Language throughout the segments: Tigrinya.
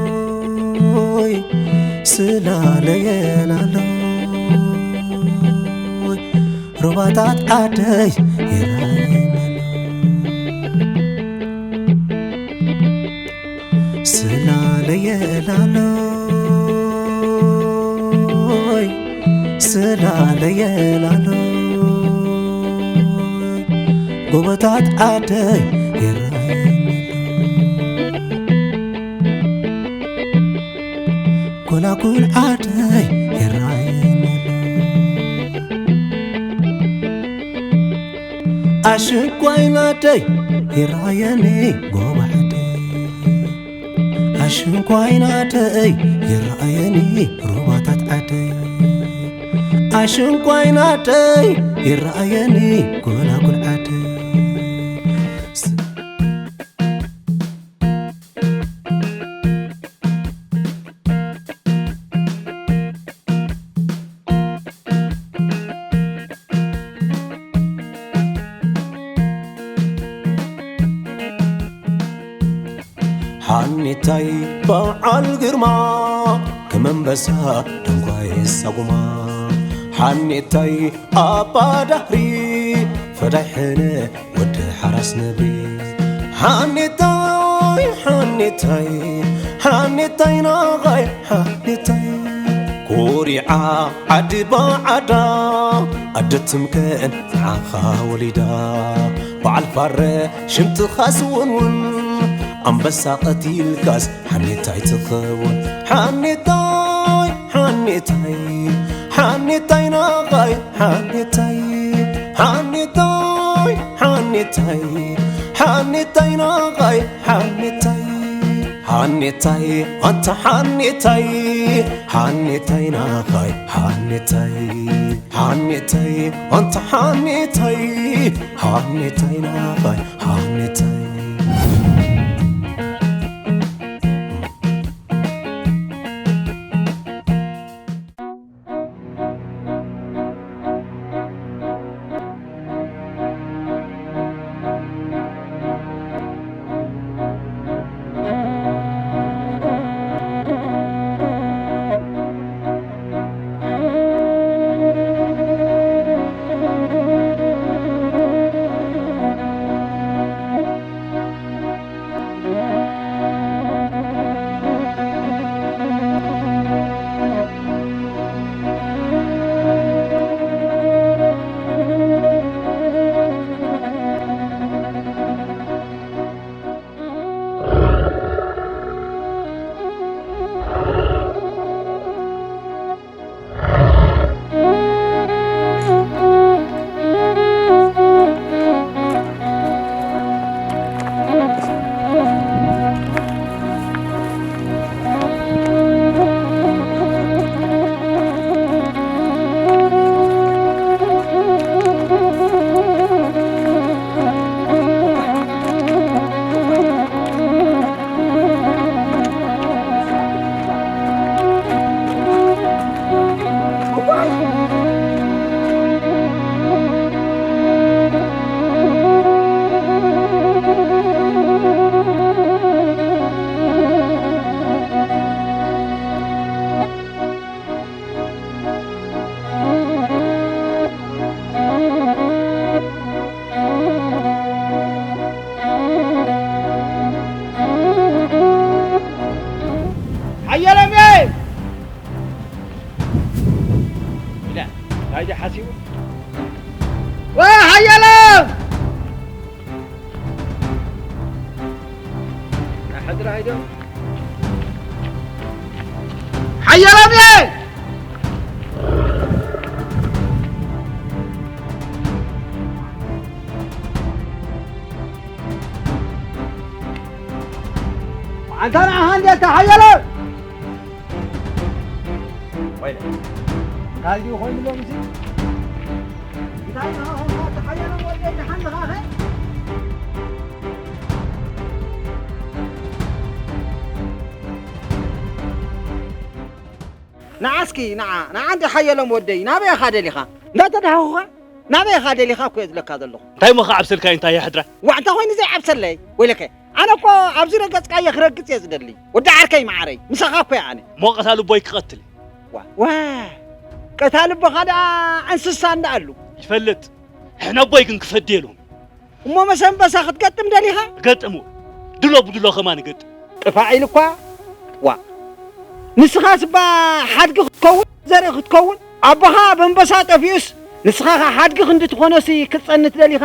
ስላለየላሎይ ስላለየላሎይ ሩባታት ዓደይ ይራየናሎ። ስላለየላሎይ ስላለየላሎይ ጎቦታት ዓደይ ይራየናሎ። ጎላጉል ዓደይ ይራየናሎ። ኣሽንኳይ ናተይ ይራየኒ ጎባሕቲ ኣሽንኳይ ናተይ ይረኣየኒ ሩባታት ዓደይ ኣሽንኳይ ናተይ ይረኣየኒ ጎላጉል ዓደይ ሓኔታይ በዓል ግርማ ከም ኣንበሳ ደንጓየ ሳጉማ ሓኔታይ ኣባ ዳህሪ ፈዳይ ሕነ ወዲ ሓራስ ነብሪ ሓኔታይ ሓኔታይ ሓኔታይ ናቓይ ሓኔታይ ኮሪዓ ዓዲ ባዓዳ ኣደ ትምከን ንዓኻ ወሊዳ በዓል ፋረ ሽምትኻ ስውንውን ኣንበሳ ቀቲልካስ ሓኔታይ ትኸውን ሓኔታይ ሓኔታይ ሓኔታይ ናቓይ ሓኔታይ ሓኔታይ ሓኔታይ ሓኔታይ ናቓይ ሓኔታይ ሓኔታይ ኣንታ ሓኔታይ ሓኔታይ ናቓይ ሓኔታይ ሓኔታይ ኣንታ ሓኔታይ ሓኔታይ ናቓይ ሓኔታይ ሓየሎም እየ! ኢለ፣ ናይዚ ሓሲቡ። ወይ ሓየሎም! ናይ ሕድራ ሂዶ። ሓየሎም እየ! ኣንታ ንዓኻ እንዴት ሓየሎም! ወይለ። እንታይ ድዩ ኮይኑ ሎምሲ? እንታይ ኢኻ ኾንካ? ተሓየሎም ወደይ፣ ደሓን ዲኻ ኸ? ንዓ እስኪ፣ ንዓ፣ ንዓ እንዲ ሓየሎም ወደይ፣ ናበይ ኢኻ ደሊኻ? እንዳተዳሃኹኻ፣ ናበይ ኢኻ ደሊኻ እኮ እየ ዝብለካ ዘለኹ። እንታይ እሞ ከዓብሰልካይ እንታይ የሕድራ? ዋዕ፣ እንታይ ኮይኑ ዘይዓብሰለይ? ወይለከ፣ ኣነ እኮ ኣብዚ ረገጽካዮ ክረግጽ እየ ዝደሊ። ወዲ ዓርከይ መዓረይ፣ ምሳኻ እኮ እየ ኣነ። እሞ ቀታሊ ኣቦይ ክቐትል። ዋ፣ ዋ፣ ቀታሊ ኣቦኻ ደኣ እንስሳ እንዳኣሉ። ይፈልጥ። ሕነ ኣቦይ ግን ክፈድየሎም። እሞ መሰንበሳ ክትገጥም ደሊኻ? እገጥም። ድሎ ብድሎ ከማን እገጥም። ጥፋእ ኢሉ እኳ። ዋ፣ ንስኻስ እባ ሓድጊ ክትከውን፣ ዘርኢ ክትከውን፣ ኣቦኻ በንበሳ ጠፊኡስ፣ ንስኻ ኸ ሓድጊ ክንዲ ትኾኖሲ ክትጸንት ደሊኻ?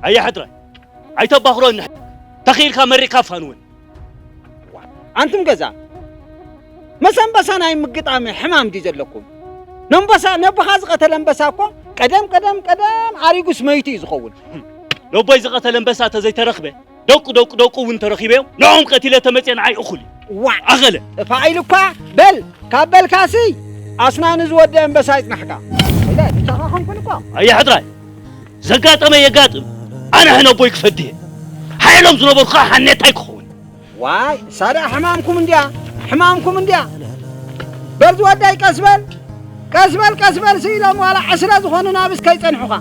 ኣየ ሕድራይ፣ ኣይተባኽሮኒ። ተኽኢልካ መሪቕካ ኣፋንወኒ። ኣንቱም ገዛ፣ መሰንበሳ ናይ ምግጣም ሕማም ድዩ ዘለኩም? ነንበሳ፣ ነቦኻ ዝቐተለ ኣንበሳ እኮ ቀደም፣ ቀደም፣ ቀደም ኣሪጉስ መይቱ እዩ ዝኸውን። ነቦይ ዝቐተለ ኣንበሳ ተዘይተረኽበ፣ ደቁ፣ ደቁ፣ ደቁ እውን ተረኺበዮም፣ ንዕኦም ቀቲለ ተመፅየ ንዓይ እኹል እዩ። ዋዕ! ኣኸለ! ጥፋእ ኢሉ እኳ፣ በል፣ ካብ በልካሲ፣ ኣስናኑ ዝወደአ ኣንበሳ ይጽናሕካ። ኢለ፣ ንሳኻ ኾንኩን እኮ። ኣየ ሕድራይ፣ ዘጋጠመ የጋጥም፣ ኣነ ሕነ ኣቦይ ክፈድየ። ሓየሎም ዝነበርኩ ከዓ ሓኔታይ ክኸውን። ዋይ፣ እሳ ደኣ ሕማምኩም እንድያ፣ ሕማምኩም እንድያ። በል ዝወዳይ ቀስ በል፣ ቀስ በል፣ ቀስ በል ስኢሎም ዋላ ዕስለ ዝኾኑ ናብስ ከይጸንሑኻ።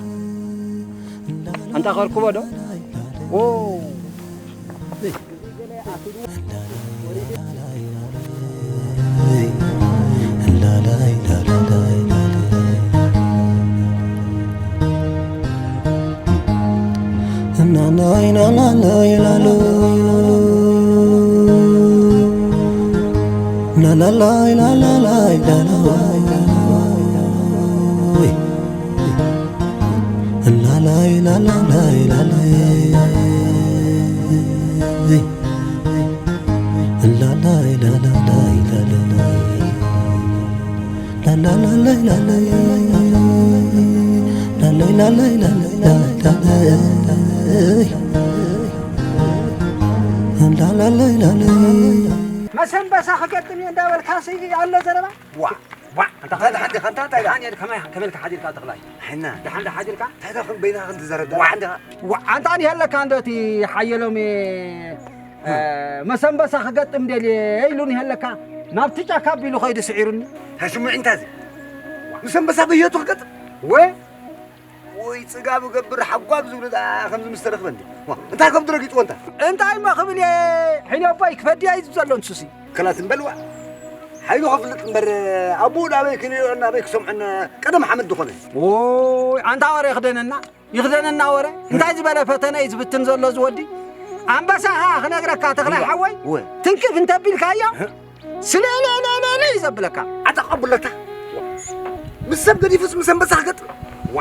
ኣንታ ከርክቦ ዶ? ኦ። መሰንበሳ ክገጥም እየ እንዳበልካ ሲ ኣሎ ዘረባ። ዋ፣ ዋ፣ ኣንታ እንታይ ደሓን ዲኻ? እንታይ፣ እንታይ ደሓን? ደሓን እየ፣ ከመይ፣ ከመይ ኢልካ ሓዲርካ ተኽላይ? ሕና። ደሓን ዲኻ ሓዲርካ? እንታይ ደኣ ከም በይንኻ ከም ትዛረብ ደኣ? ዋ፣ ደሓን ዲኻ? ኣንታ፣ ዋ፣ ኣንታ እኔ ኣለካ እንዶ እቲ ሓየሎም፣ እ፣ መሰንበሳ ክገጥም ደልየ ኢሉኒ ኣለካ። ናብቲ ጫካ ኣቢሉ ኸይዱ ስዒሩኒ። እንታይ ስምዒ እንታይ እዚ? መሰንበሳ በየቱ ክገጥም? ወ- ወይ ጽጋብ እገብር ሓጓብ ዝብሉ ደኣ ከምዚ ምስ ተረኽበ እንዲ። ዋ፣ እንታይ ከብዱ ረጊጽዎ እንታ? እንታይ እሞ ክብል እየ? ሕነ ኣቦይ ክፈድያ እዩ ዝብል ዘሎ ንሱሲ። ከላት እምበል ዋ። ሓይሉ ከፍልጥ እምበር፣ ኣቦኡ ናበይ ክንሪኦ ናበይ ክሰምዖን ቀደም ሓመድ ዝኾነ። ኦይ፣ ኣንታ ወረ ይኽደነና፣ ይኽደነና ወረ። እንታይ ዝበለ ፈተነ እዩ ዝፍትን ዘሎ እዚ ወዲ? ኣንበሳ ኸኣ ክነግረካ ተኽለ እዋ፣ ሓወይ፣ እወ። ትንክፍ እንተቢልካዮ፣ እህ። ስለለለለለ እዩ ዘብለካ። ኣታ ቀብለታ። ምስ ሰብ ገዲፉስ ምስ ኣንበሳ ክገጥም? ዋ።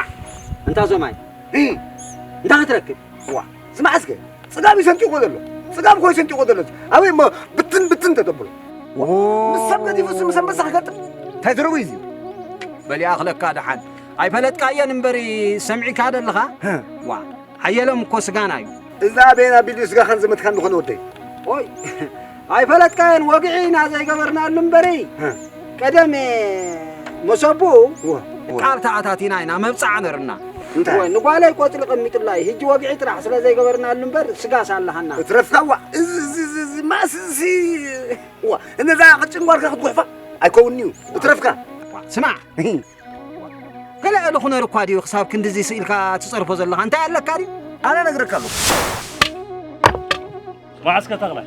እንታ ዞማይ። እህ። እንታ ክትረክብ? ዋ። ስማዕ እስከ። ጽጋብ እዩ ሰንጢቑ ዘሎ። ጽጋብ እኮ እዩ ሰንጢቑ ዘሎ። ኣበይ እሞ ብትን ብትን ተተብሎ። ዋ። ምስ ሰብ ገዲፉስ ምስ ኣንበሳ ክገጥም? እንታይ ዘረቡ እዩ እዚ? በሊኣ ክለካ ደሓን። ኣይፈለጥካየን እምበሪ ሰሚዕካ ደለኻ? ህ። ዋ። ሓየሎም እኮ ስጋና እዩ። እዛ ኣበየን ኣቢሉ ስጋኻን ዘመትካን ዝኾነ ወደይ። ኦይ፣ ኣይፈለጥካዮን፣ ወግዒ ኢና ዘይገበርናሉ እምበሪ። እ። ቀደም መሰቡ እወ፣ እወ። ቃል ተኣታቲና ኢና መብጽዓ ነርና። እንታይ? እወ፣ ንጓለይ ቆጽሊ ቀሚጡላ እዩ። ሕጂ ወግዒ ጥራሕ ስለ ዘይገበርናሉ እምበር ስጋስ ኣለሃና። እትረፍካ እዋ፣ እዚ፣ እዚ፣ እዚ፣ እዚ ማስ እዚ፣ እዋ፣ እነዛ ቅጭን ጓልካ ክትጉሕፋ ኣይከውንን'ዩ። እትረፍካ። ስማዕ፣ ገለ እልኹ ነር እኳ ድዩ ክሳብ ክንድዚ ስኢልካ ትጸርፎ ዘለኻ? እንታይ ኣለካ ድዩ? ኣነ እነግረካ ኣለኹ። ስማዕ እስከ ተኽላይ፣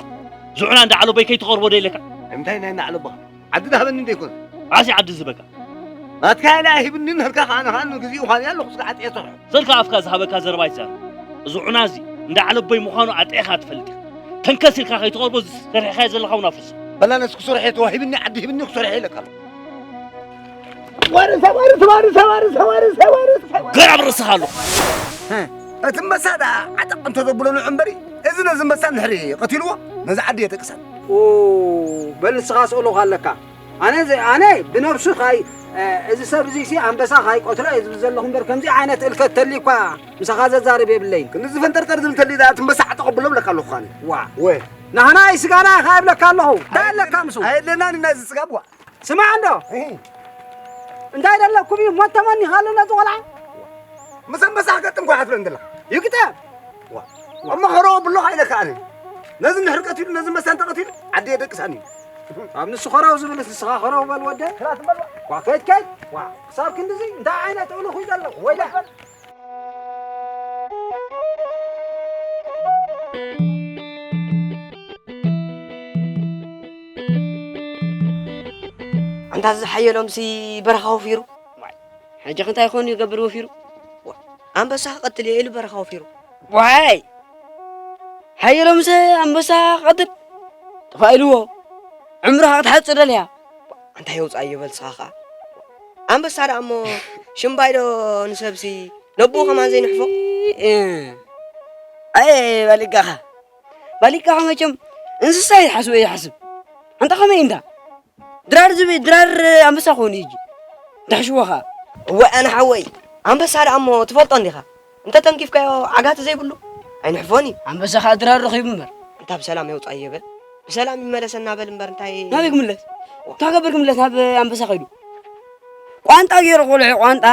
ዝዑና እንዳ ዓለቦይ ከይትቐርቦ ዶ ኢለካ? እንታይ ናይ እንዳ ዓለቦኻ? ዓዲ ዝሃበኒ እንዶ ኣይኮነ። ኣሲ ዓዲ ዝህበካ? ናትካ ኢለ ኣይሂብኒ፣ ንህልካ ከኣ ንኻን ንግዚኡ ኻን እያ ኣለኹ፣ ስጋ ዓጥየ ስርሑ። ስልካ ኣፍካ ዝሃበካ ዘረባ ኣይትዛረብ። እዚ ዑና እዚ እንዳ ዓለቦይ ምዃኑ ኣጥዒኻ ትፈልጥ ኢኻ። ተንከስ ኢልካ ከይትቐርቦ፣ እዚ ሰሪሕካዮ ዘለኻ እውን ኣፍርሶ። በላ ነስ ክሰርሖ እየ ተዋሂብኒ፣ ዓዲ ሂብኒ ክሰርሖ ኢለካ ኣለኹ። ዋርሳ፣ ዋርሳ፣ ዋርሳ፣ ዋርሳ፣ ዋርሳ፣ ዋርሳ፣ ዋርሳ። ገራብ ርእስኻ ኣሎ። እ፣ እቲ እምበሳ ደኣ ዓጠቕ እንተዘብሎ ንዑ እምበሪ፣ እዚ ነዚ እምበሳ እንድሕሪ ቀቲልዎ፣ ነዚ ዓዲ የጠቅሰን። ኦ፣ በል ንስኻ ስእሉኻ ኣለካ። ኣነ ዘ-፣ ኣነ ብነብሱ ካይ-፣ እ፣ እዚ ሰብ እዚ ሲ ኣንበሳ ካይቀትሎ እየ ዝብል ዘለኹ እምበር፣ ከምዚ ዓይነት እልከት ተልዩ እኳ ምሳኻ ዘዛርብ የብለይን። ክንዲ ዝፈንጠርጠር ዝብል ተልዩ ደኣ እቲ እምበሳ ዓጠቕ ኣብሎ እብለካ ኣለኹ ኣነ። ዋ። ወ። ናህና እዩ ስጋና ኢኻ እብለካ ኣለኹ። እንታይ ኣለካ ምስኡ? ኣየድለናን ኢና እዚ ስጋ፣ ዋ። ስማዕ እንዶ። እህ። እንታይ ደለኩም እዩ? ሞት ተመኒኻ ኣሎ ነዚ ቆልዓ። ምስ ኣንበሳ ክገጥም እኮ ይሓፍረን ደላ። ይግጠም። ዋ፣ እሞ ሕሮ ብሎ ኣይነካኣንን። ነዚ እንድሕር ቀቲሉ፣ ነዚ ኣንበሳ እንተቐቲሉ፣ ዓዲ የደቅሳን እዩ። ኣብ ንሱ ኸረው ዝብልስ ንስኻ ኸረው በል ወደ። ክላት በል። ዋ፣ ከይድ፣ ከይድ። ዋ፣ ክሳብ ክንድዚ እንታይ ዓይነት እልኹ እዩ ዘሎ? ወይዳ። ኣንታ እዚ ሓየሎምሲ በረኻ ወፊሩ። ዋይ፣ ሕጂ ከ እንታይ ይኾን ይገብር ወፊሩ? ዋ፣ ኣንበሳ ክቐትል እየ ኢሉ በረኻ ወፊሩ። ዋይ፣ ሓየሎምሰ ኣንበሳ ክቐትል ጥፋእ ኢልዎ። ዕምርኻ ክትሓጽር ደልያ። ኣንታ የውጻእ እየ በል ንስኻ ኸኣ። ኣንበሳ ደኣ እሞ ሽምባይ ዶ ንሰብሲ ነቦኡ ከማን ዘይንሕፎ? እ፣ ኣየ ባሊጋኻ። ባሊጋኻ መቸም እንስሳ ይሓስብ እየ ይሓስብ። ኣንታ ከመይ እንዳ? ድራር ዝብል፣ ድራር ኣንበሳ ክኾን እዩ ሕጂ። እንዳ ሕሽዎ ኸኣ። እወ ኣነ ሓወይ፣ ኣንበሳ ደኣ እሞ ትፈልጦ እንዲኻ? እንተ ተንኪፍካዮ ዓጋቲ ዘይብሉ ኣይንሕፎን እዩ። ኣንበሳ ኸኣ ድራር ረኺቡ እምበር። ኣንታ ብሰላም የውጻእ እየ በል። ብሰላም ይመለሰና በል እምበር እንታይ ናበይ ክምለስ? እንታይ ክገብር ክምለስ ናብ ኣንበሳ ከይዱ? ቋንጣ ገይሩ ክበልዖ እዩ ቋንጣ።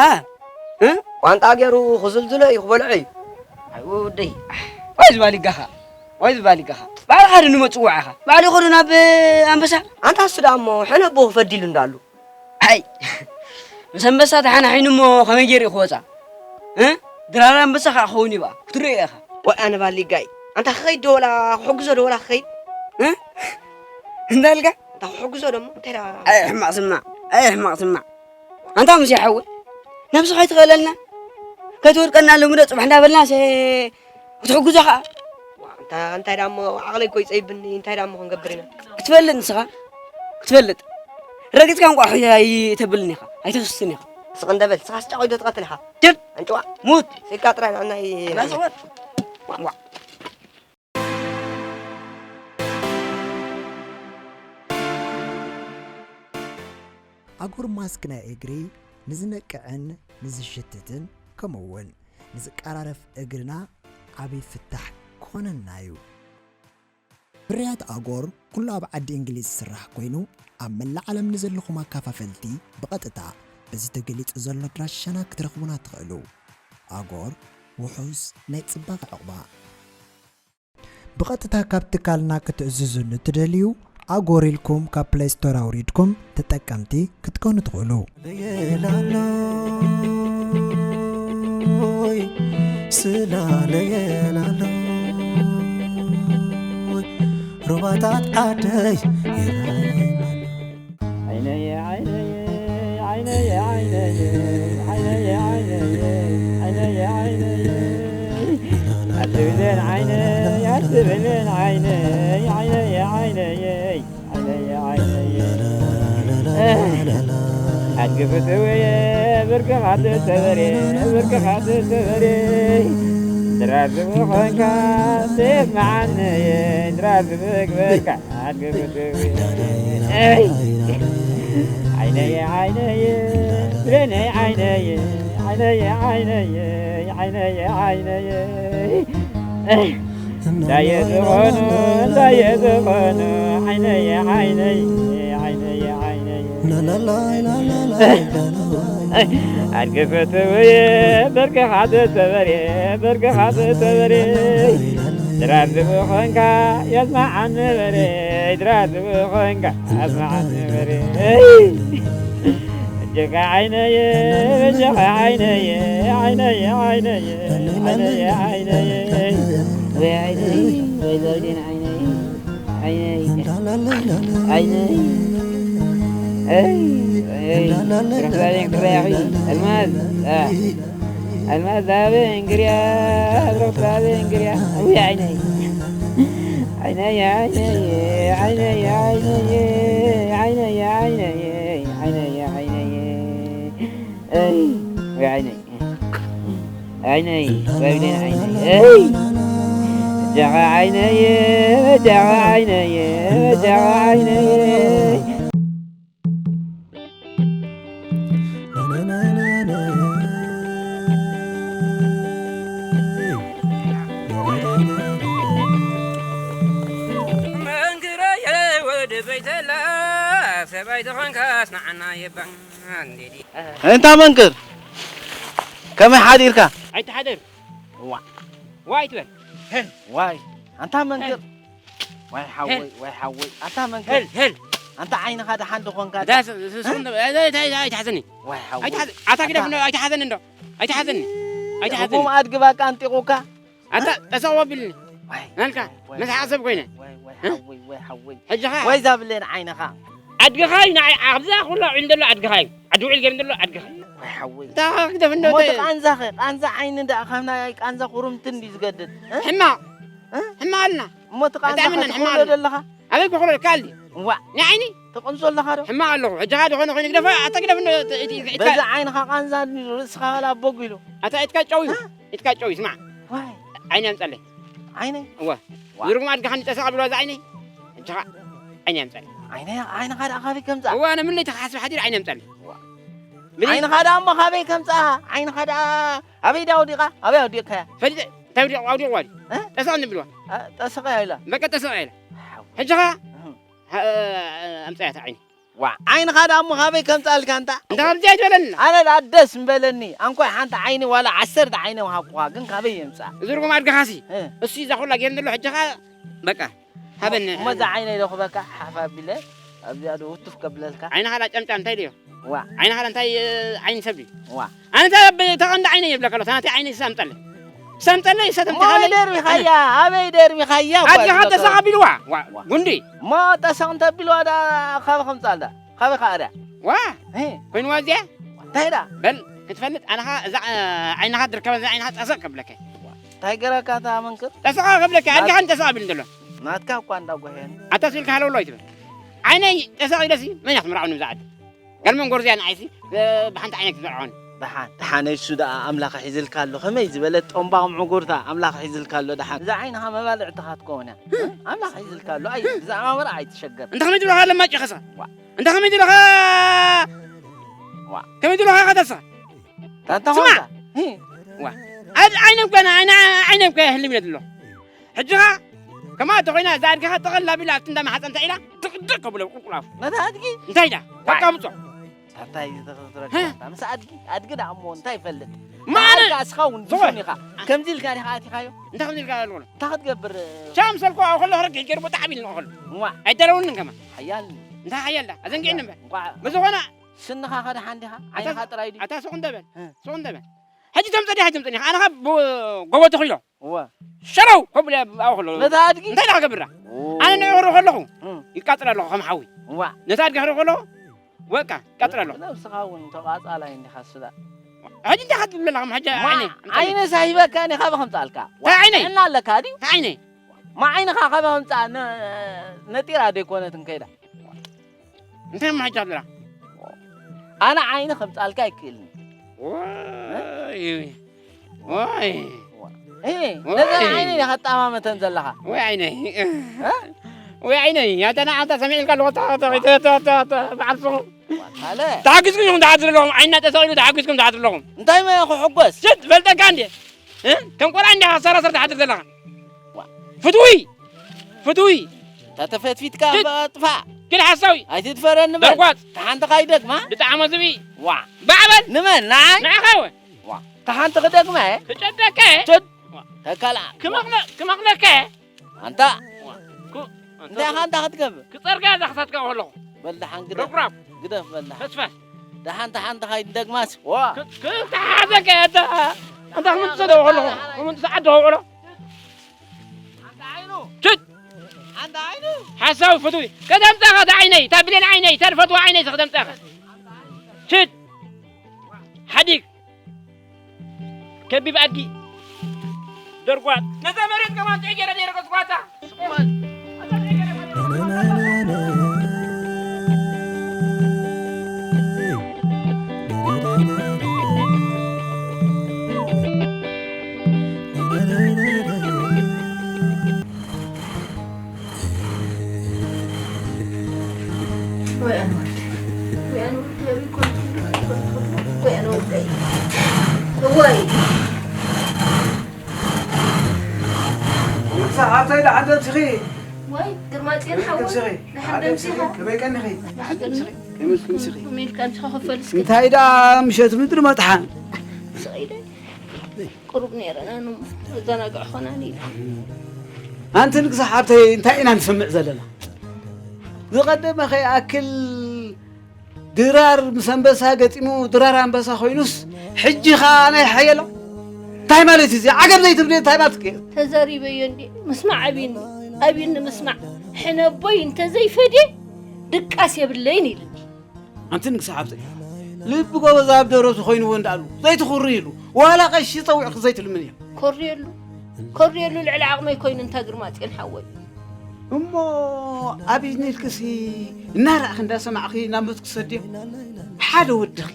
እ? ቋንጣ ገይሩ ክዝልዝሎ እዩ ክበልዖ እዩ። ኣይ ወደይ። ዋይ ዝባሊጋኻ። ዋይ ዝባሊጋኻ። ባዕልኻ ዶ ንመጽውዓኻ? ባዕሉ ይኸዱ ናብ ኣንበሳ። ኣንታ እሱ ደኣ እሞ ሕነ ኣቦ ክፈዲሉ እንዳሉ። ኣይ፣ ምስ ኣንበሳ ተሓናሒኑ እሞ ከመይ ገይሩ እዩ ክወጻ? እ? ድራር ኣንበሳ ኸኣ ክኸውን እዩ በኣ። ክትርእዮ ኢኻ። ወይ ኣነ ባሊጋይ። ኣንታ ክኸይድ ዶ ወላ ክሕግዞ ዶ ወላ ክኸይድ? እ? እንታይ ኢልካ? ኣንታ ክሕግዞ ዶ እሞ እንታይ ደኣ? ኣይ ሕማቕ ስማዕ። ኣይ ሕማቕ ስማዕ። ኣንታ ሙሴ ሓወይ፣ ነብስኻ ኣይትኽእለልና። ከይትወድቀና ሎሚ ዶ ጽባሕ እንዳበልና ሴ ክትሕግዞ ኸኣ። ዋ፣ እንታ-፣ እንታይ ደኣ እሞ ዓቕለይ እኮ ይጸይብኒ፣ እንታይ ደኣ እሞ ክንገብር ኢና? ክትፈልጥ ንስኻ፣ ክትፈልጥ። ረጊጽካ እንቋዕ ኣይተብልን ኢኻ፣ ኣይተፍስን ኢኻ። ስቕ እንደ በል፣ ንስኻስ ጫቑ ዶ ትቐትል ኢኻ? ድብ! ኣንጭዋ! ሙት! ስልካ ጥራይ ንዓና ይ-፣ ራስወት! ዋ! ኣጉር ማስክ ናይ እግሪ ንዝነቅዕን ንዝሽትትን ከምኡውን ንዝቀራረፍ እግርና ዓቢ ፍታሕ ክኾነና እዩ። ፍርያት ኣጎር ኩሉ ኣብ ዓዲ እንግሊዝ ዝስራሕ ኮይኑ፣ ኣብ መላእ ዓለም ንዘለኹም ኣካፋፈልቲ ብቐጥታ በዚ ተገሊጹ ዘሎ ኣድራሻና ክትረኽቡና ትኽእሉ። ኣጎር ውሑስ ናይ ጽባቐ ዕቑባ። ብቐጥታ ካብ ትካልና ክትእዝዙ ንትደልዩ፣ ኣጎር ኢልኩም ካብ ፕለይ ስቶር ኣውሪድኩም ተጠቀምቲ ክትኮኑ ትኽእሉ። ለየላሎይ፣ ስላለየላሎይ፣ ሩባታት ዓደይ ይረኣየና። ዓይነየ፣ ዓይነየ፣ ዓይነየ፣ ዓይነየ፣ ዓይነየ፣ ዓይነየ፣ ዓይነየ፣ ዓይነየ። ኣትብለን ዓይነይ፣ ኣትብለን ዓይነይ፣ ዓይነየ፣ ዓይነየ፣ ዓይነየ፣ ዓይነየ። ኣድግፍትውየ፣ ብርክኻ ትሰበሬ፣ ብርክኻ ትሰበሬ። ድራር ዝብኾንካ፣ ሴፍ መዓነየ፣ ድራር ዝብግበካ። ኣይ፣ ዓይነየ፣ ዓይነየ፣ ብሌነይ፣ ዓይነየ፣ ዓይነየ፣ ዓይነየ፣ ዓይነየ፣ ዓይነየ። እንታይ ዝኾኑ፣ እንታይ ዝኾኑ፣ ዓይነየ፣ ዓይነየ፣ ዓይነየ፣ ዓይነየ። ኣድግፈትውየ፣ በርክኻ ተሰበርየ፣ በርክኻ ተሰበርየ። ድራር ዝብኾንካ የስማዓኒ በሬ፣ ድራር ዝብኾንካ የስማዓኒ በሬ። እጅኻ ዓይነየ፣ እጅኻ ዓይነየ፣ ዓይነየ፣ ዓይነየ፣ ዓይነየ፣ ዓይነየ። ወይ ዓይነይ፣ ወይ ዘውዴን ዓይነይ፣ ዓይነይ፣ ዓይነይ። እይ፣ እይ፣ ርሕራሄን ክራያኺ፣ ኣልማዝ፣ ኣ። ኣልማዝ ዛበ እንግርያ፣ ብረኽቲ ዛበ እንግርያ። ውይ ዓይነይ። ዓይነይ፣ ዓይነይ፣ ዓይነይ፣ ዓይነይ፣ ዓይነይ፣ ዓይነይ፣ ዓይነይ፣ ዓይነይ። እይ፣ ውይ ዓይነይ። ዓይነይ፣ ወይ ብሌን ዓይነይ። እይ። በጃኻ ዓይነይ፣ በጃኻ ዓይነይ፣ በጃኻ ዓይነይ። መንግረየ ወደ በይተላ ሰብኣይ ተኾንካስ ንዓና የባን ዴዲ። እንታ መንክር፣ ከመይ ሓዲርካ? ኣይትሓደር። ዋ። ዋይ ትበል። ዋይ፣ ኣንታ መንክር። ዋይ ሓወይ፣ ሄል። ዋይ ሓወይ፣ ኣንታ መንክር። ሄል፣ ሄል። ኣንታ ዓይንኻ ደሓን ዶ ኾንካ? እታ ስ-፣ ስ-፣ ስ-፣ እ? ኣይትሓዘኒ። ዋይ ሓወይ። ኣይትሓዘ-፣ ኣታ ግደፍ ኣታ እንዶ፣ ኣይትሓዘኒ እንዶ። ኣይትሓዘኒ። ኣይትሓዘኒ። እቦም ኣድጊ ባቃ ኣንጢቑካ? ኣታ እ? ጠሰቕ ወብልኒ። ዋይ፣ ናልካ፣ ዋይ፣ መሳሓቕ ሰብ ኮይነ። ዋይ፣ ዋይ፣ እ? ሓወይ፣ ዋይ፣ ሓወይ። ሕጂ ኸ? ዋይ ዛብለኒ ዓይንኻ። ኣድግኻ እዩ ንዓይ፣ ኣብዛ ኩላ ውዒል ዘሎ ኣድግኻ እዩ። ዓዲ ውዒል ገይሩ ዘሎ ኣድግኻ እዩ። ዋይ፣ ሓወይ። እታ ግደፍ እንዶ እሞ እቲ ተ-፣ ቃንዛኸ? ቃንዛ ዓይኒ ደኣ ካብ ናይ ቃንዛ ኩርምቲ እንድዩ ዝገድድ። እ? ሕማቕ። እ? ሕማቕ ኣልና። እሞ እቲ ቃንዛኸ ኣይትኣምነን፣ ሕማቕ ትኹሎ ኣለና። ዘለኻ? ኣበይ ክኹሎ ካልእ? እዋእ። ንዓይኒ? ትቕንሶ ኣለኻ ዶ? ሕማቕ ኣለኹ። ሕጂ ኸኣ ዝኾነ ኮይኑ ግደፋ፣ ኣታ ግደፍ እንዶ እቲ፣ እቲ፣ እቲ፣ በዛ ዓይንኻ ቃንዛ ርእስኻ ኸላ ቦግ ኢሉ። ኣታ ኢድካ ጨው እዩ። እ? ኢድካ ጨው እዩ፣ ስማዕ። ዋይ። ዓይኒ ኣምጻለይ። ዓይነይ? እወ። ዋ። ዝርጉም ኣድግኻ ንጠሰቕ ኣብልዋ እዛ ዓይነይ። ሕጂ ኸኣ ዓይኒ ኣምጻለይ። ዓይነይ፣ ዓይንኻ ደኣ ካበይ ከምጻ? እወ፣ ኣነ ምን ለይተኸሓስብ ሓዲር ዓይኒ ኣምጻለይ። ዋ። ምን? ዓይንኻ ደኣ እሞ ካበይ ከምጻ? ዓይንኻ ደኣ ኣበይ ደኣ ወዲቓ? ኣበይ ኣውዲቕካያ? ፈሊጠ፣ እንታይ ኣውዲቕ-፣ ኣውዲቕዋ ድዩ? እ? ጠሰቕ ንብልዋ። እ፣ ጠሰቐያ ኢላ። በቃ ጠሰቐያ ኢላ። ሓው። ሕጂ ኸኣ እህ። ሀ-፣ ኣምጻያ እታ ዓይኒ። ዋ፣ ዓይንኻ ደኣ እሞ ካበይ ከምጻልካ ኣንታ? እንተ ከምዚ ኣይትበለኒ። ኣነ ደኣ ደስ ምበለኒ። ኣንኮይ ሓንቲ ዓይኒ ዋላ ዓሰርተ ዓይኒ ምሃብኩኻ፣ ግን ካበይ የምጻ? እዚ ርጉም ኣድግኻሲ። እ። እሱ እዛ ኩላ ጌርኒ ኣሎ፣ ሕጂ ኸኣ በቃ፣ ሃበኒ። እሞ እዛ ዓይነይ ዶ ክበካ ሓፍ ኣቢለ፣ ኣብዚኣ ዶ ውቱፍ ከብለልካ? ዓይንኻ ላ ጨምጫም እንታይ ድዮ? ዋ። ዓይንኻ ላ እንታይ፣ እ፣ ዓይኒ ሰብ ድዩ? ዋ። ኣነ እታ ብ-፣ እታ ቀንዲ ዓይነይ የብለካ ኣሎ፣ እታ ናተይ ዓይነይ ሰምጠለይ። ሰምጠለይ፣ ሰተም እሞ ተኻለይ። ኣበይ ደርቢኻያ? ኣበይ ደርቢኻያ እኮ ኣድግኻ ዝብለካ። ጠሰቕ ኣቢልዋ። ዋ፣ ዋ። ጉንዲ። እሞ ጠሰቕ እንተ ኣቢልዋ ደኣ ካበይ ከምጻልዳ? ካበይ ከኣ ደኣ? ዋ። እ። ኮይንዋ እዚኣ? እንታይ ደኣ? በል፣ ክትፈልጥ ኣነኻ እዛ፣ እ፣ ዓይንኻ ትርከባ፣ እዛ ዓይንኻ ጠሰቕ ከብለካ። እንታይ ገረካ እታ መንክር? ጠሰቕ ከብለካ፣ ናት-፣ ኣድግኻ ጠሰቕ ኣቢሉ እንተሎ። ናትካ እኳ እንዳጎሄን። ኣታ ስኢልካ ሃለውሎ ኣይትበል። ዓይነይ ጠሰቕ ኢለሲ፣ መን እያ ክትምርዓውኒ ብዛ ዓዲ? ጋል መንጎርዝያ ንዓይሲ፣ እ፣ ብሓንቲ ዓይነይ ክትምርዓውኒ። ደሓን፣ ደሓን፣ እሱ ደኣ ኣምላኽ ሒዝልካ ኣሎ። ከመይ ዝበለት ጦምባቕ ምዕጉርታ ኣምላኽ ሒዝልካ ኣሎ ደሓን። እዛ ዓይንኻ መባልዕትኻ ትከውን እያ። ኣምላኽ ሒዝልካ ኣሎ። ኣይ፣ ብዛዕባ መርዓ ኣይትሸገር። እንተ ከመይ ትብለኻ ለማጭ ኸሳ? ዋ። እንተ ከመይ ትብለኻ? ዋ። ከመይ ትብለኻ ኸተሳ? ታንታ ስማ። ኾንካ? ሂ። ዋ። ኣድ-፣ ዓይነ እኮ ና-፣ ዓይነ፣ ዓይነ እኮ ህልም ኢለ ኣሎ። ሕጂ ኸኣ ከማኣ ተኾይና እዛ ኣድግኻ ጠቕል ኣቢላ ኣብቲ እንዳ ማሕፀንታ ኢላ ድቕድቕ ከብሎ ቁልቁል ኣፉ። ነታ ኣድጊ? እንታይ ኢላ? ዋይ። በቃ ምጾ። እንታይ ዝተረግመ? ሀ? ምስ ኣድጊ፣ ኣድጊ ደኣ እሞ እንታይ ይፈልጥ? ማነ? ኣድጊ ኣስኻ እውን ስወ። ብሱን ኢኻ። ከምዚ ኢልካ ዲኻ ኣቲኻዮ? እንታይ ከምዚ ኢልካ ኣለኹ? እንታይ ክትገብር? ቻም ሰልኮ ኣብ ከሎ ክረግሕ ገይሩ ብጣዕሚ ኢሉ ንኸሎ። እዋ። ኣይደለውንን ከማ። ሓያል። እንታይ ሓያል ዳ? ኣዘንጊዕኒ እምበር። እንቋዕ ብዝኾነ ስንኻ ከደሓን ዲኻ? ኣታ ዓይንኻ ጥራይ ድዩ? ኣታ ሱቕ እንተ በል። እ። ሱቕ እንተ በል። ሕጂ ተምጸ ዲኻ ኣይተምጸን ኢኻ? ኣነ ካብ ብ-፣ ጎቦ ተኺሎ። እወ። ሸረው ከምኡ ኢለ ኣብኡ ከሎ። ነታ ኣድጊ? እንታይ ኢለ ክገብራ? ኦ። ኣነ ንዕኡ ክርኢ ከለኹ እም። ይቃጸል ኣለኹ ከም ሓዊ። እዋ። ነታ ኣድጊ ክርኢ ከለኹ በቃ ይቃጸል ኣለኹ። ነብስኻ እውን ተቓጻላይ እንዲኻ ስላ። ሕጂ እንታይ ክትብል ኣለኻ? ሕጂ ማ ዓይነይ፣ እንታይ ዓይነይ ሳሂበካ እኔ ካብ ከምጻልካ? እንታይ ዓይነይ? ጥዕና ኣለካ ድዩ? እንታይ ዓይነይ? ማ ዓይንኻ ካብ ከምጻ ነ-፣ ነጢራ ደይኮነትን ከይዳ? እንታይ እሞ ሕጂ ኣብላ? ኣነ ዓይኒ ከምጻልካ ኣይክእልን። ወይ፣ ወይ። እ፣ ወይ። ነዘን ዓይነይ ኢኻ ትጠማመተን ዘለኻ። ወይ ዓይነይ። እ? ወይ ዓይነይ። ኣታ ንዓ ኣታ ሰሚዕልካ ኣለኹ። ኣታ፣ ኣታ፣ ኣታ፣ ኣታ፣ ኣታ፣ በዓል ሱቕ። ዋታለ። ተሓጊዝኩም ኢኹም ትሓድሩ ኣለኹም። ዓይንና ተሰቒሉ ተሓጊዝኩም ትሓድሩ ኣለኹም። እንታይ መ ክሕጎስ? ሽት፣ ፈልጠካ እንዴ? እ? ከም ቆልዓ እንዲኻ ሰራሰር ትሓድር ዘለኻ። ዋ። ፍትዊ! ፍትዊ! ተተፈትፊትካ ሽት! ጥፋእ! ግን ሓሳዊ! ኣይትድፈረኒ በል! ደርጓጽ! ተሓንተኻ ይደግማ? ብጣዕሚ ዝብኢ! ዋ! ባዕበል! ንመን? ንዓይ? ንዓኻ ወ! ዋ! ተሓንቲ ክደግማ እየ? ክጨደከ! ሽት! ዋ! ተካልዓ! ክመቕለ-፣ ክመቕለከ! ኣንታ! ዋ! ኩ-፣ ኣንታ! እንታይ ኢኻ ኣንታ ክትገብር? ክጸርጋ እዛ ክሳትካ ከለኹ። በል ደሓን ግደፍ። ረጉራፍ! ግደፍ በል ደሓን። ፈስፋስ! ደሓን ተሓንቲ ኻይድ ደግማስ። ዋ! ክ-፣ ክተሓዘከ ኣንታ! ኣንታ ክምንጥሰ ደው ከለኹ። ክምንጥሰ ዓዲ ከውዕሎ። ሽት! ሓሳዊ ፍቱይ። ከተምጻኻ እታ ዓይነይ፣ እታ ብሌን ዓይነይ፣ እታ ዝፈትዋ ዓይነይ ከተምጻኻ። ሽት! ሓዲግ። ከቢብ ኣድጊ። ደርጓት። ነዛ መሬት ከማን ጥዑይ ገይረ ዘይረገጽኳታ። ወይ ኣንታ ኢለ ዓደትኺ ወይ ግርማጽዮን ሓወይ፣ ከምስኺ? ደሓን ደምሲኻ? ከመይ ቀኒኺ? ደሓን ደምሲኺ? ከመይ ደምሲኺ? ከመይ ኢልካ ምሽ ክኸፈል እስኪ? እንታይ ደኣ ምሸት ምድሪ መጥሓን? ስቕ ኢለ ቁሩብ ነይረ፣ ኣነ እሞ መዘናግዒ ኾናኒ ኢለ። ኣንቲ ንግስቲ ሓብተይ፣ እንታይ ኢና ንሰምዕ ዘለና? ዝቐደመ ከይኣክል ድራር ምስ ኣንበሳ ገጢሙ ድራር ኣንበሳ ኮይኑስ፣ ሕጂ ኸኣ ናይ ሓየሎም? እንታይ ማለት እዩ እዚ? ዓገብ ዘይትብሊ እንታይ ማለት እዩ? ተዛሪበዮ እንዴ? ምስማዕ ኣብዩኒ፣ ኣብዩኒ ምስማዕ። ሕነ ኣቦይ እንተዘይፈድየ ድቃስ የብለይን ኢሉኒ። ኣንቲ ንግስቲ ሓብተይ፣ ልቢ ጎበዝ ኣብ ደረቱ ኮይንዎ እንዳኣሉ ዘይትኹሪ ኢሉ፣ ዋላ ቀሺ ጸዊዕኪ ዘይትልምንዮ። ኮርየሉ፣ ኮርየሉ ልዕሊ ዓቕመይ ኮይኑ እንታ ግርማጽዮን ሓወይ። እሞ ኣብ ኢድኒልክሲ እናረኣኺ እንዳሰማዕኺ ናብ ሞት ክሰድዮ? ሓደ ወድኺ፣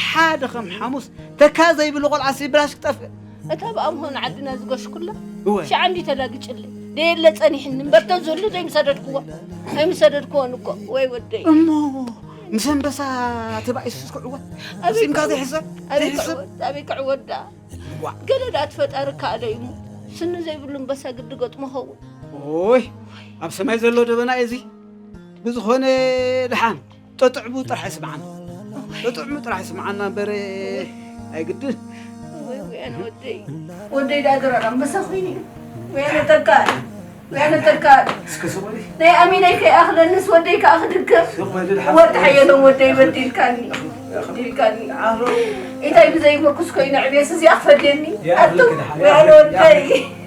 ሓደ ከም ሓሙስ ተካ ዘይብሉ ቆልዓሲ ብላሽ ክጠፍእ። እታ ብኣምሆን ዓድና ዝገሽኩላ እወ። ሽዓ እንዲ ተላግጭለይ። ደየለ ጸኒሕኒ እምበር ተዝህሉ ዘይምሰደድክዎ። ኣይምሰደድክዎን እኮ። ወይ ወደይ። እሞ ምስ ኣንበሳ ተባኢሱስ ክዕወት? ኣበይ ሲምካ ክዕወት? ዘይሕሰብ? ኣበይ ዘይሕሰብ? ክዕወት? ኣበይ ክዕወት ደኣ? ዋ። ገለ ደኣ ትፈጣሪ ከኣለ እዩ እሞ። ስኒ ዘይብሉ ኣንበሳ ግዲ ገጥሞ ኸውን። ኦይ፣ ኣብ ሰማይ ዘሎ ደበና እዩ እዚ። ብዝኾነ ደሓን፣ ጠጥዕቡ ጥራሕ ይስምዓና። ጠጥዕሙ ጥራሕ ይስምዓና እምበር ኣይግድን። ወይ፣ ወይ፣ ኣነ ወደይ። ወደይ ደኣ ድራር ኣንበሳ ኮይኑ እዩ። ወይ ኣነ ተካ፣ ወይ ኣነ ተካ። እስከ ስቕ በሊ። ናይ ኣሚነይ ከይኣኽለንስ ወደይ ከኣ ክድከም። ስቕ በሊ፣ ድሓን ወዲ ሓየሎም ወደይ በዲልካኒ። በዲልካኒ። ኣሮ። ኢታይ ብዘይ ምርኩስ ኮይኑ ዕብየስ እዚኣ ክፈድየኒ። ኣቶ፣ ይኣኽለኪ፣ ድሓን ወይ ኣነ ወደይ።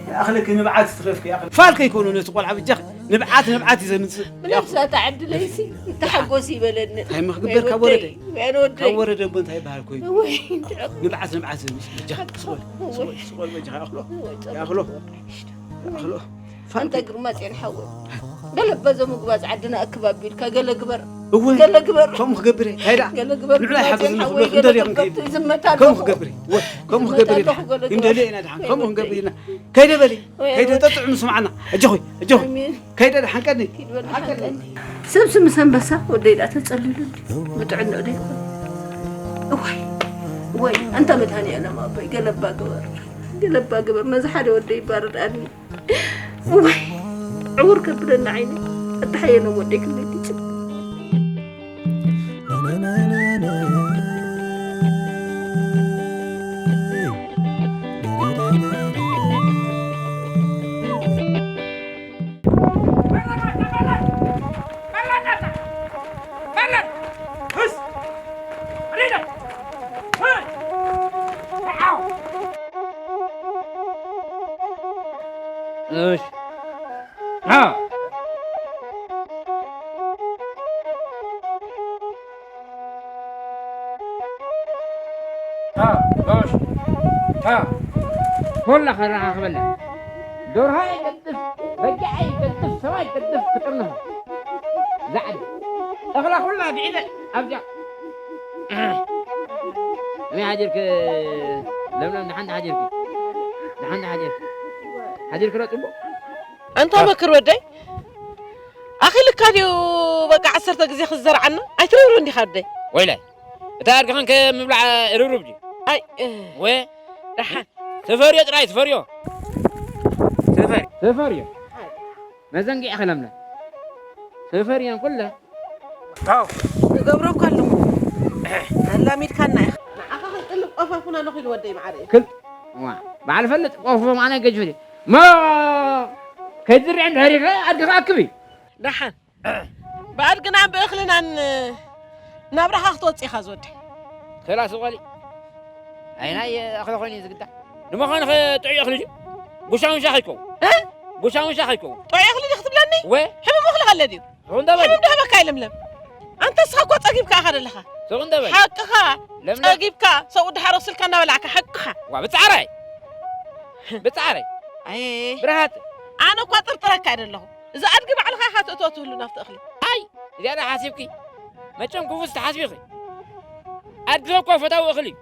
ይኣኽለኪ፣ ንብዓት ትረፍኪ፣ ይኣኽለኪ። ፋል ከይኮኑ ነቲ ቆልዓ ብጃኺ። ንብዓት ንብዓት እዩ ዘምጽእ። ብነብሳ ተዓድለይሲ ተሓጎስ ይበለኒ። እንታይ ምኽግበር ካብ ወረደ? ወያነ ወደይ። ካብ ወረደ እሞ እንታይ ይበሃል ኮይኑ? ወይ፣ ንብዓት ንብዓት ዘምጽእ። በጃኻ፣ ሓቅኻ። ስቕ በል፣ ስቕ በል፣ ስቕ በል፣ በጃኻ፣ ይኣኽሎ። ወይ፣ ይኣኽሎ። ይኣኽሎ። ኣንተ ግርማጽዮን ሓወይ። ገለ በዞም ምግባዝ ዓድና እክብ ኣቢልካ፣ ገለ ግበር። እወ። ገለ ግበር። ከምኡ ክገብር እየ። እንታይ ደኣ? ገለ ግበር፣ ንዑ ግርማጽዮን ኣይሓግዝን ሓወይ፣ ዝብሎ ገለ እንደልዮም ግበር። ከይዱ። ዝመታ ከምኡ ኣለኹ። ክገብር እየ። እወ፣ ከምኡ ዝመታ ክገብር እየ። ኣለኹ፣ ገለ ግበር። ክንደልዮ ኢና ደሓን። ከምኡ ክንገብር ኢና። ከይደ በሊ። ወይ ከይደ ወደ ጠጥዑ ምስማዕና። ኣጆኺ፣ ኣጆኺ። ኣሜን። ከይደ ደሓን ቀኒ። ኪድ በል ደሓን ቀኒ። ሰብሲ ምስ ኣንበሳ ወደይ ደኣ ተጸሊሉ እንዲ። ብጥዕንኡ ደይኮን። እዋይ፣ ወይ፣ ኣንታ መድሃኒኣለም ኣቦይ፣ ገለባ ግበር። ገለባ ግበር። ነዚ ሓደ ወደይ ይባርድ ኣኒ። እዋይ፣ ዕውር ከብለኒ ዓይኒ። ኣታ ሓየሎም ወደይ ክንደይ ትጭ- እሺ። ታ፣ ጋሽ፣ ታ። ኩላ ከረኻኽበላ። ደርሆ ይገድፍ፣ በጊዕ ይገድፍ፣ ሰብኣይ ይገድፍ፣ ክጥርንፋ። ዛዕዲ። እኽላ ኩላ ብዒለ ኣብዚኣ። ከመይ ሓዲርክ ለምለም? ደሓን ሓዲርክ? ደሓን ሓዲርክ? ሓዲርክ ዶ ጽቡቕ? ኣንታ መክር ወደይ፣ ኣኺልካ ድዩ በቃ ዓሰርተ ግዜ ክዝዘርዓና? ኣይትርብርብ እንዲኻ ወደይ። ወይላይ፣ እታ ኣድግኽን ከምብላዕ ርብርብ ድዩ? ኣይ፣ እ፣ ወ-፣ ደሓን። ተፈርዮ ጥራይ፣ ተፈርዮ። ተፈር-፣ ተፈርዮ። መዘንጊዕኺ ለምለም። ተፈርየን ኩለ። ኣው። እገብሮ እኮ ኣለኹ። ኣላሚድካና ኢኻ። ንዓኻ ከጥልብ ቆፋፉን ኣለኹ ኢሉ ወደይ መዓረይ። ክል-፣ ዋ፣ በዓል ፈልጥ ቆፎ ማዕና ገጅፍሪ። ሞ፣ ከይትዝርዕ እንድሕር ኢልካ ኣድግኻ ኣክብ እዩ። ደሓን። ብኣድግናን ብእኽልናን ናብራኻ ክትወጽእ ኢኻ ዝወደይ። ከላ ስቕ በሊ። ኣይ ናይ እኽሊ ኮይኑ እዩ ዝግዳእ። ንምዃኑ ኸ ጥዑይ እኽሊ ድዩ? ጉሻ ውሻ ከይከውን። እ? ጉሻ ውሻ ከይከውን። ጥዑይ እኽሊ ድዩ ክትብለኒ? ወ? ሕሙም እኽሊ ከለ ድዩ? ስቕ እንዳ በሊ። ሕሙም ዶ ህበካ ይለምለም? ኣንታ እስኻ እኮ ጸጊብካ ኢኻ ዘለኻ። ስቕ እንዳ በሊ። ሓቅኻ። ለምለም። ጸጊብካ፣ ሰብኡ ድሓር ወስልካ እናበላዕካ፣ ሓቅኻ። ዋ፣ ብጻዕራይ። ብጻዕራይ። ኣየ። ብርሃት። ኣነ እኳ ጥርጥረካ እየ ዘለኹ። እዛ ኣድጊ ባዕልኻ ኢኻ ትእትዎ ትህሉ ናብቲ እኽሊ። ኣይ፣ እዚኣ ዶ ሓሲብኪ? መቸም ክፉት ተሓስቢ ኢኺ። ኣድጊ እኮ ፈታዊ እኽሊ እዩ።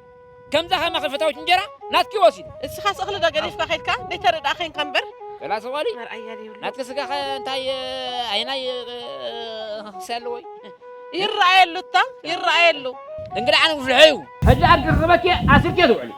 ከምዛ ከማኺ ፈታዊት እንጀራ ናትኪ ወሲዱ። እስኻስ እኽሊ ዶ ገዲፍካ ከይድካ? ዘይተረዳእኻ ኢንካ እምበር። ገላ ስቕ በሊ። መርኣያ ዘይብሉ። ናትኪ ስጋኸ እንታይ፣ ኣይናይ፣ ክሲ ኣለዎ እዩ? ይረኣየሉ እታ፣ ይረኣየሉ። እንግዳ ዓለም ክፍልሖ እዩ። ሕጂ ኣብ ግርበኪ ኣስርኪ ትውዕሊ።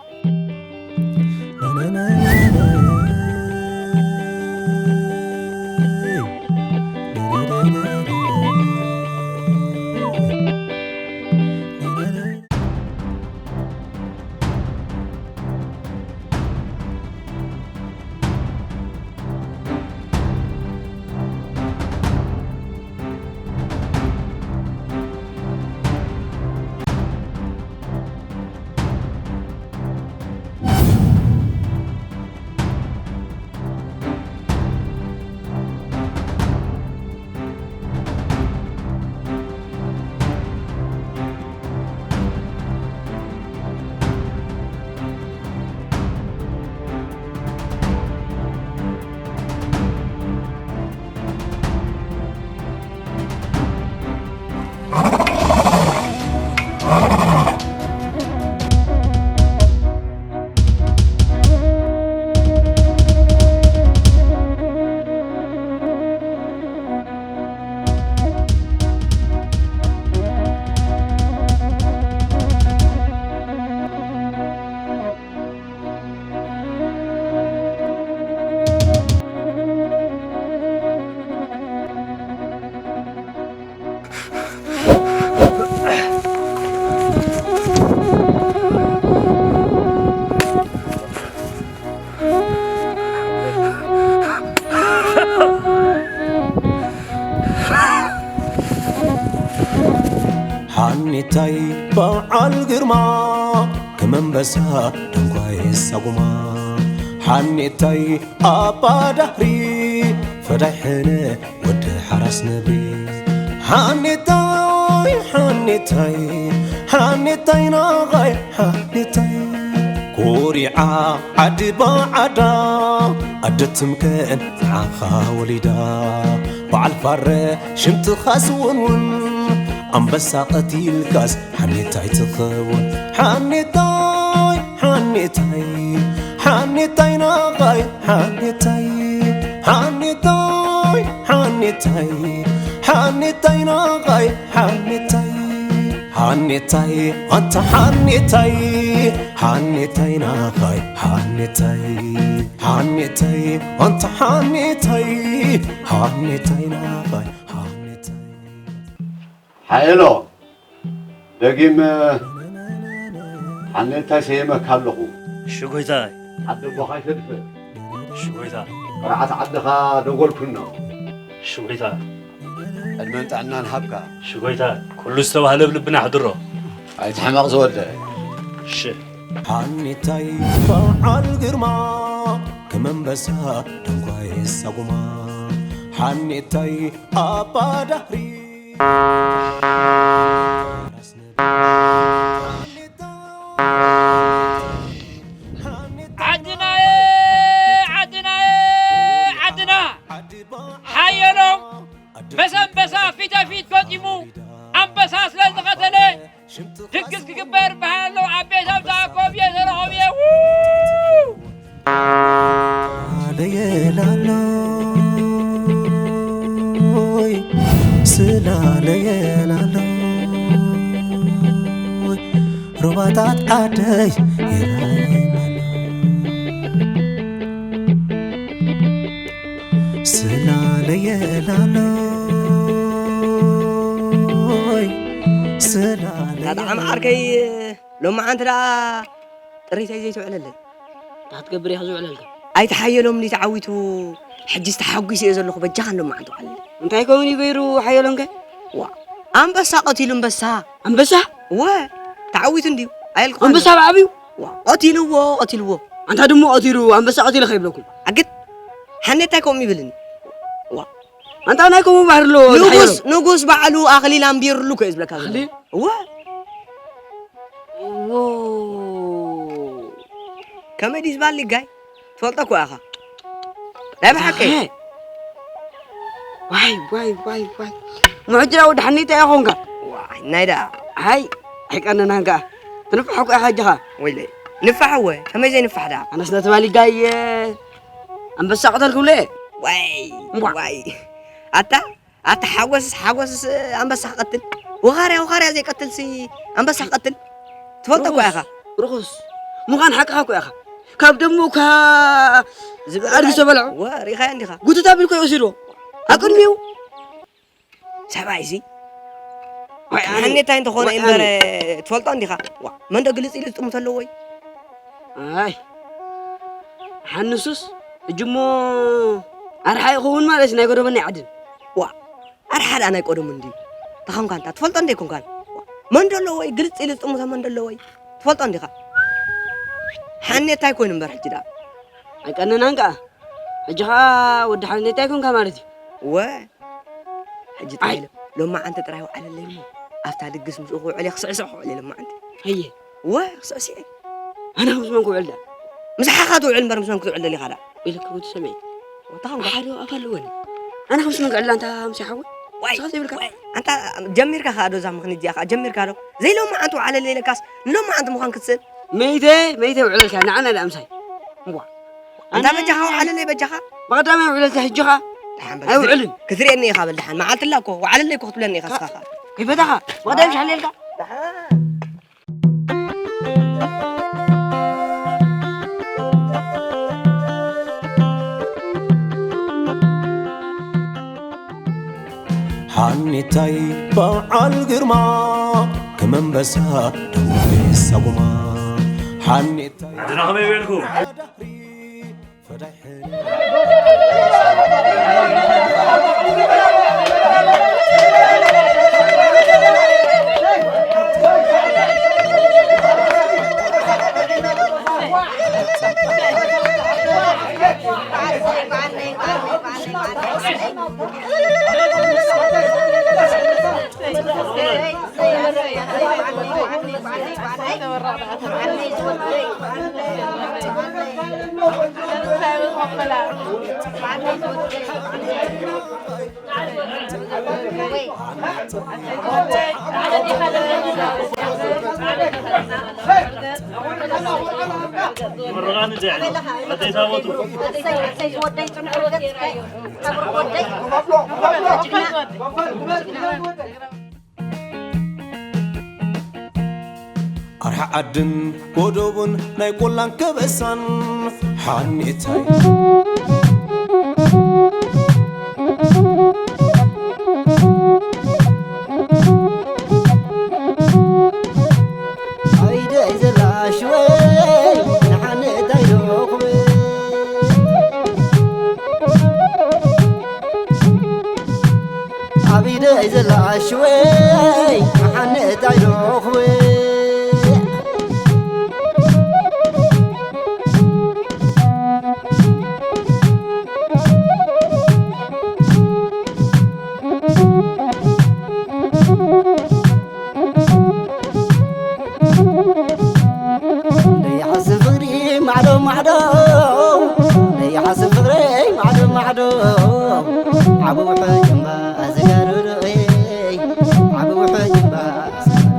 ሓኔታይ በዓል ግርማ፣ ከም ኣንበሳ ደንጓየ ሳጉማ። ሓኔታይ ኣባ ዳህሪ፣ ፈዳይ ሕነ ወዲ ሓራስ ነብሪ። ሓኔታይ፣ ሓኔታይ፣ ሓኔታይ ናቓይ፣ ሓኔታይ። ኮሪዓ ዓዲ ባዓዳ፣ ኣደ ትምከን ንዓኻ ወሊዳ። በዓል ፋረ ሽምጥኻስ እውን እውን፣ ኣንበሳ ቀቲልካስ ሓኔታይ ትኸውን። ሓኔታይ፣ ሓኔታይ፣ ሓኔታይ ናቓይ፣ ሓኔታይ። ሓኔታይ፣ ሓኔታይ፣ ሓኔታይ ናቓይ፣ ሓኔታይ። ሓኔታይ፣ ኣንታ ሓኔታይ፣ ሓኔታይ ናቓይ፣ ሓኔታይ። ሓኔታይ፣ ኣንታ ሓኔታይ፣ ሓኔታይ ናቓይ፣ ሓኔታይ። ሓየሎ፣ ደጊም ሓኔታይ ሰየመካ ኣለኹ። እሺ ጎይታይ። ዓዲ ኣቦኻ ይፈድፍድ። እሺ ጎይታ። ቅርዓት ዓድኻ ደጎልኩኖ። እሺ ጎይታ። ዕድመን ጥዕናን ሃብካ። እሺ ጎይታ። ኩሉ ዝተባህለ ኣብ ልብና ኣሕድሮ። ኣይትሕመቕ ዝወደ። እሺ። ሓኔታይ በዓል ግርማ፣ ከም ኣንበሳ ደንጓየ ሳጉማ። ሓኔታይ ኣባ ዳህሪ። ዓድናየ፣ ዓድናየ፣ ዓድና። ሓየሎም ምስ ኣንበሳ ፊት ንፊት ገጢሙ፣ ኣንበሳ ስለ ዝቐተለ፣ ድግስ ክግበር በሃሎ ኣብ ቤት ኣምሳ ኮብየ ተረኸብየ። ው! ስላለየላሎይ፣ ስላለየላሎይ፣ ሩባታት ዓደይ ይራየናሎ። ስላለየላሎይ፣ ስላለየ- ጣዕሚ ዓርከይ፣ ሎማዓንቲ ደኣ ጥሪተይ ዘይትውዕለለይ። እንታይ ክትገብር እየ ክዝውዕለልካ? ኣይትሓየሎም እንዲ ተዓዊቱ፣ ሕጂስ ተሓጒሰ እየ ዘለኹ፣ በጃኻ ሎማዓንቲ ውዓለለይ። እንታይ ከውን እዩ ገይሩ ሓየሎምከ? ዋ፣ ኣንበሳ ቀቲሉ፣ ኣንበሳ። ኣንበሳ? ወ፣ ተዓዊቱ እንድዩ፣ ኣየልኩኻን። ኣንበሳ ብዓብዩ? ዋ፣ ቀቲልዎ፣ ቀቲልዎ። ኣንታ ድሙ ቀቲሉ፣ ኣንበሳ ቀቲለ ከይብለኩም። ኣግድ፣ ሓኔታይ ከምኡ ይብልኒ። ዋ። ኣንታ ናይ ከምኡ ባህሪ ኣለዎ፣ ንጉስ፣ ዝሓየሎ። ንጉስ ባዕሉ ኣኽሊል ኣንቢርሉ እኮ እዩ ዝብለካ ዘሎ። ኣኽሊል? እወ። እዎ። ከመይ ድዩ ዝበሃል ሊጋይ? ትፈልጦ እኮ ኢኻ። ናይ ብሓቂ። ኣኸ። ዋይ፣ ዋይ፣ ዋይ፣ ዋይ። ምሕጅራ ወዲ ሓኔታይ ኢኻ ኾንካ። ዋይ፣ ናይ ደኣ። ሃይ፣ ኣይቀነናን ከኣ። ትንፋሕ እኮ ኢኻ ኣጆኻ። ወይለይ። ንፋሕ እወ። ከመይ ዘይንፋሕ ደኣ? ኣነስ ነቲ ባሊጋይ ኣንበሳ ቅተል ክብሎ እየ። ዋይ፣ እምቧ። ዋይ። ኣታ፣ ኣታ ሓጎስስ፣ ሓጎስስ ኣንበሳ ክቐትል። ወኻርያ፣ ወኻርያ ዘይቀትልሲ ኣንበሳ ክቐትል። ትፈልጦ እኮ ኢኻ። ርኹስ፣ ርኹስ። ምዃን ሓቅኻ እኮ ኢኻ። ካብ ደሙ እኳ ዝብኢ ኣድጊ ኣድጊ ተበልዖ። ወ፣ ርኢኻዮ እንዲኻ። ጉትት ኣቢሉ እኮ እዩ ወሲድዎ። ኣብ ቅድሚኡ። ሰብኣይ እዚ። ዋይ፣ ኣነ። ሓኔታይ እንተኾነ ዋይ፣ እምበር፣ ኣነ። ትፈልጦ እንዲኻ። ዋ፣ መን ዶ ግልጽ ኢሉ ዝጥምቶ ኣለዎ ወይ? ኣይ። ሓንሱስ፣ ሕጂ እሞ ኣርሓ ይኸውን ማለት ናይ ጎደቦን ናይ ዓድን። ዋ፣ ኣርሓ ደኣ ናይ ቀደሙ እንድዩ። ተኸንካ እንታ ትፈልጦ እንደ ይኮንካን። ዋ፣ መን ዶ ኣለዎ ወይ? ግልጽ ኢሉ ዝጥምቶ መን ዶ ኣለዎ ወይ? ትፈልጦ እንዲኻ። ሓኔታይ ኮይኑ እምበር ሕጂ ደኣ። ኣይቀነናን ከኣ። ሕጂ ኸኣ ወዲ ሓኔታይ ኮንካ ማለት እዩ። ወ፣ ሕጂ ኣይ። ጥራይ ኢለ፣ ሎማዓንቲ ጥራይ ውዓለለይ እሞ፣ ኣብታ ድግስ ምስኡ ክውዕል እየ፣ ክስዕስዕ ክውዕል እየ ሎማዓንቲ። ኣየ። ወ፣ ክስዕስዕ እየ። ኣነ ምስ መን ክውዕል ደኣ? ምሳሓኻ ትውዕል እምበር ምስ መን ክትውዕል ደሊኻ ደኣ? ኢልካ ጉድ ሰምዒ። ወታኻ እምበር። ሓደ ኣፍ ኣለወኒ። ኣነ ምስ መን ክውዕል ኣንታ ምሳይ ሓወይ? ዋይ፣ ንስኻ ዘይብልካ? ዋይ፣ ኣንታ ጀሚርካ ኸኣ ዶ እዛ ምኽኒት እዚኣ ኸኣ ጀሚርካ ዶ? ዘይሎማዓንቲ ውዓለለይ ኢለካስ ንሎማዓንቲ ምዃን ክትስእል? መይተ፣ መይተ ውዕለልካ፣ ንዓና ደኣ ምሳይ። እምቧ። ኣንታ ኣነ በጃኻ ውዓለለይ በጃኻ። ብቐዳማይ ውዕለልካ ሕጂ ኸኣ ደሓን በል። ኣይውዕልን። ክትርእየኒ ኢኻ በል ደሓን። መዓልቲ ኣላ እኮ፣ ውዓለለይ እኮ ክትብለኒ ኢኻ ካ-፣ እስኻ ኸኣ። ከይፈታኻ፣ ብቐዳማይ ምሽ ሓልየልካ። ደሓን። ሓኔታይ በዓል ግርማ፣ ከም ኣንበሳ ደንጓየ ሳጉማ። ሓኔታይ ዓድና ከመይ በልኩ? ፈዳይ ሕነ። ኣርሓ ዓድን ጎደቦን ናይ ቆላን ከበሳን ሓኔታይ። ኣይደ ዘላ ሽወይ ንሓኔታይ ዶ ክብል። ኣብ ኢደይ ዘላ ሽወይ መሓንእታይ ዶ ክውእ። ደይሓስብ ፍቕሪ ማዕዶ ማዕዶ፣ ደይሓስብ ፍቕረይ ማዕዶ ማዕዶ። ዓቢ ውሕጅ እምባ ዝጋርዶ፣ ዓቢ ውሕጅ እምባ ዝጋርዶ።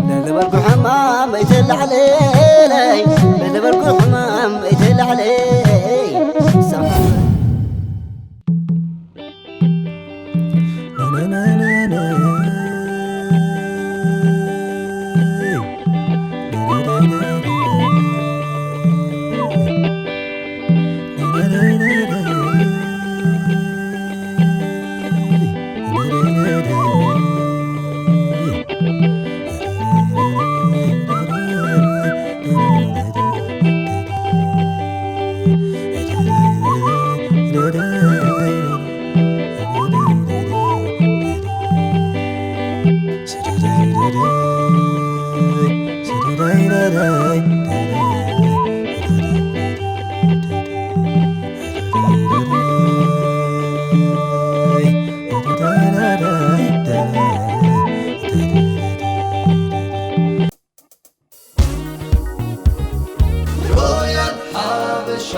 ለልበልኩ ሕማም ኣይተላዕለለይ፣ ለልበልኩ ሕማም ኣይተላዕለይ። ሮያል ሓበሻ